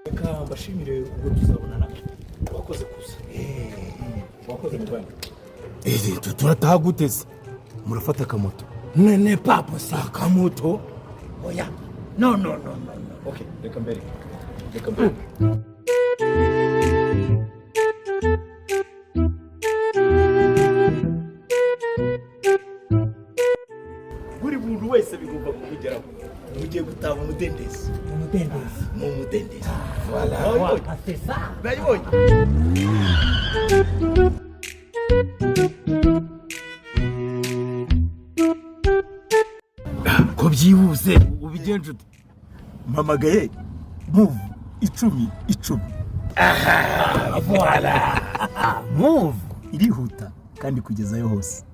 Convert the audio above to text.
Reka mbashimire, ubwo tuzabonana. Wakoze kuza, wakoze muvandi. Turataha gute se? Murafata akamoto. Ne pas possible. Akamoto. Oya, no, no, no, no, no. Okay, reka mbere, reka mbere. Buri muntu wese bigomba kumugeraho. Mugiye gutaha mu mudendezo. Umudendezo. Mu mudendezo. Voilà, c'est ça. Nayibonye. Ko byihuse, ubigenje ute? Mpamagaye Move 1010. Voilà, Move. Irihuta kandi kugezayo hose.